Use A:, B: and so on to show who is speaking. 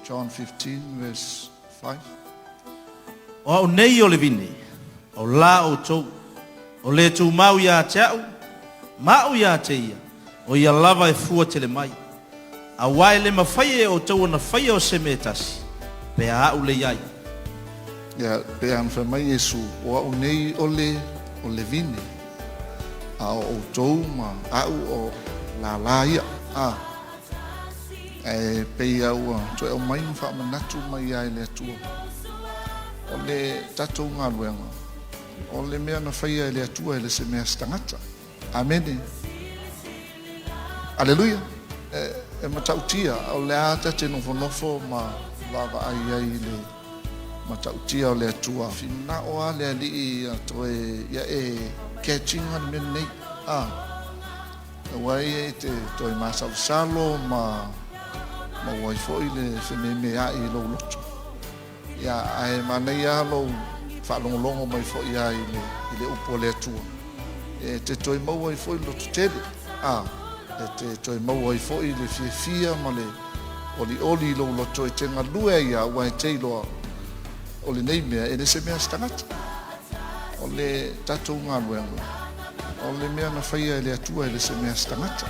A: John 15, verse 5.
B: O a'u nei o le vine, o lā outou, o le tumau ia te a'u, ma a'u ia te ia, o ia lava e fua tele mai. Auā e le mafai e outou ona faia o se mea e tasi, pe a a'u le iai.
A: Ia, pe ana fai mai Iesu, o a'u nei o le vine, a o outou ma a'u o lālā ia. A, e pei a ua toe au mai ma faamanatu mai ai le Atua. O le tatou galuega, o le mea na faia e le Atua e le se mea se tagata. Amene. Aleluia. E matautia, o le a ta te nofonofo ma vaavaai ai i le matautia o le Atua. Finao a le alii ia toe ia e catch-ina le mea nei. A, aua ia e te toe masalosalo ma maua ai foi le fememeai i lou loto. Ia, ae manaia lou faalogologo mai foi a i le upu o le Atua. E te toe maua ai foi le loto tele. A, e te toe maua ai foi le fiafia ma le olioli i lou loto e te galue ai ia ua e te iloa o lenei mea e le se mea se tagata. O le tatou galuega, o le mea na faia e le Atua e le se mea se tagata.